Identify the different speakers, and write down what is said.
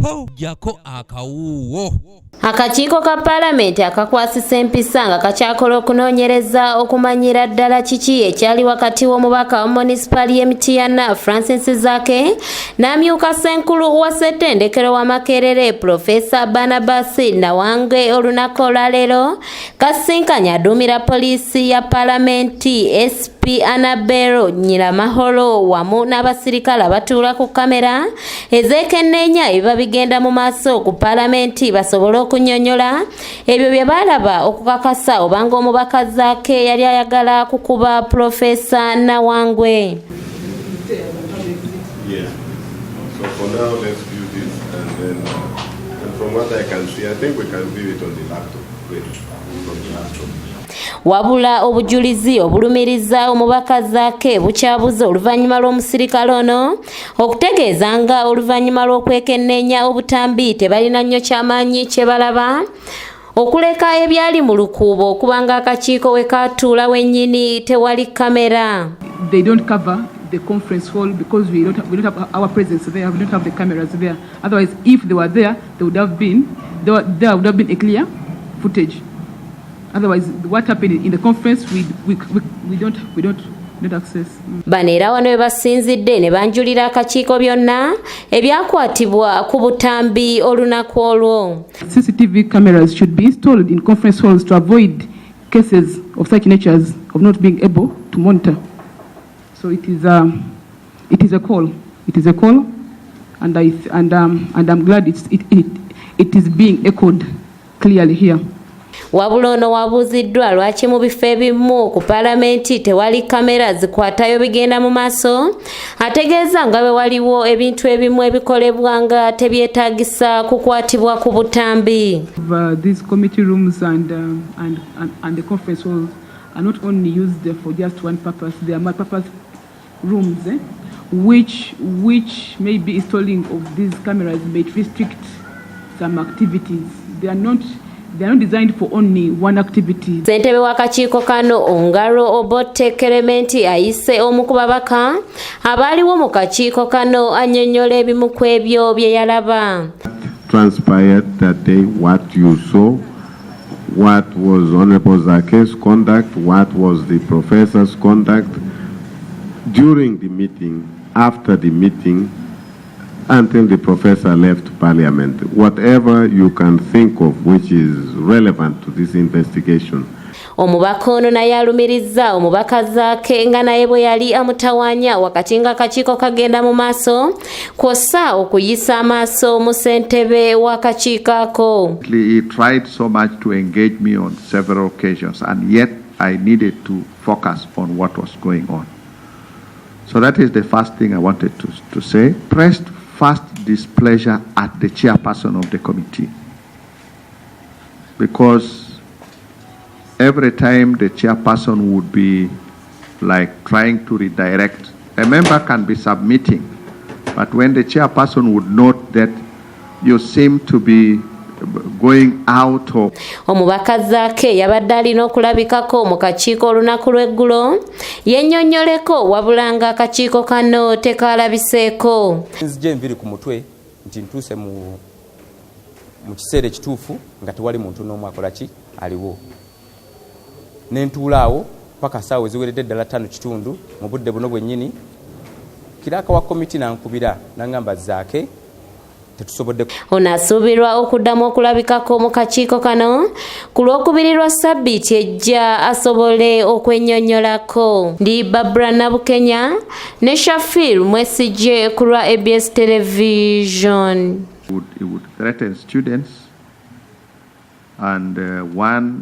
Speaker 1: Ho, jjako akawuuwo.
Speaker 2: Akakiiko ka Paalamenti akakwasisa empisa nga kakyakola okunoonyereza okumanyira ddala kiki ekyali wakati w'omubaka wa munisipaali y'e Mityana, Francis Zaake, n'amyuka ssenkulu wa ssettendekero wa Makerere, Pulofeesa Barnabas Nawangwe. Olunaku olwaleero kasisinkanye aduumira poliisi ya Paalamenti, SP Annabel Nyiramahoro, wamu n'abasirikale abatuula ku kamera ezeekenneenya ebiba bigenda mu maaso ku Paalamenti, basobole okunnyonnyola ebyo bye baalaba okukakasa obanga omubaka Zaake yali ayagala kukuba Pulofeesa Nawangwe.
Speaker 3: Yeah. So for now, let's view this, and then, and from what I can see, I think we can view it on the laptop. Wait, from the laptop.
Speaker 2: Wabula obujulizi obulumiriza omubaka Zaake bukyabuze oluvannyuma lw'omusirikale ono okutegeeza nga oluvannyuma lw'okwekenneenya obutambi tebalina nnyo kyamaanyi kye balaba, okuleka ebyali mu lukuubo okubanga akakiiko we katuula wennyini tewali kamera.
Speaker 4: They don't cover the conference hall because we don't have our presence there. We don't have the cameras there. Otherwise, if they were there, there would have been there, there would have been a clear footage. Otherwise, what happened in the conference, we don't access.
Speaker 2: Bano era wano we basinzidde ne banjulira akakiiko byonna ebyakwatibwa ku butambi olunaku olwo.
Speaker 4: CCTV cameras should be installed in conference halls to avoid cases of such natures of not being able to monitor. So it is a call. It is a call, and I th- and I'm glad it is being echoed clearly here.
Speaker 2: Wabula ono wabuuziddwa lwaki mu bifo ebimu ku Paalamenti tewali kamera zikwatayo bigenda mu maaso, ategeeza nga bwe waliwo ebintu ebimu ebikolebwa nga tebyetaagisa kukwatibwa ku butambi.
Speaker 4: These committee rooms and the conference halls are not only used for just one purpose, they are multi-purpose rooms, eh, which maybe installing of these cameras may restrict some activities. They are not designed for only one activity.
Speaker 2: Ssentebe w'akakiiko kano, Ongaro Obote Clement, ayise omu ku babaka abaaliwo mu kakiiko kano annyonnyola ebimu ku ebyo bye yalaba.
Speaker 3: Transpired that day, what you saw, what was Honorable Zake's conduct, what was the professor's conduct during the meeting, after the meeting, until the professor left Parliament. Whatever you can think of which is relevant to this investigation.
Speaker 2: Omubaka ono naye alumirizza omubaka Zaake nga naye bwe yali amutawaanya wakati nga akakiiko kagenda mu maaso, kw'ossa okuyisa amaaso mu ssentebe w'akakiiko ako.
Speaker 5: He tried so much to engage me on several occasions, and yet I needed to focus on what was going on. So that is the first thing I wanted to say. Pressed first displeasure at the chairperson of the committee. Because every time the chairperson would be like trying to redirect, a member can be submitting, but when the chairperson would note that you seem to be going out of
Speaker 2: Omubaka Zaake yabadde alina okulabikako mu kakiiko olunaku lw'eggulo yennyonnyoleko, wabula nga akakiiko kano tekalabiseeko.
Speaker 6: Nzija enviri ku mutwe nti ntuuse mu kiseera ekituufu nga tewali muntu n'omu akola ki aliwo, ne ntuula awo paka saawa eziweredde ddala 5:15. Mu budde buno bwennyini clerk wa komiti nankubira nangamba, "Zaake tetusobodde."
Speaker 2: Ono asuubirwa okuddamu okulabikako mu kakiiko kano ku Lwokubiri lwa sabbiiti ejja asobole okwennyonnyolako. Ndi Babra Nabukenya ne Shafir Mwesije ku lwa ABS Television.
Speaker 5: He would threaten students and one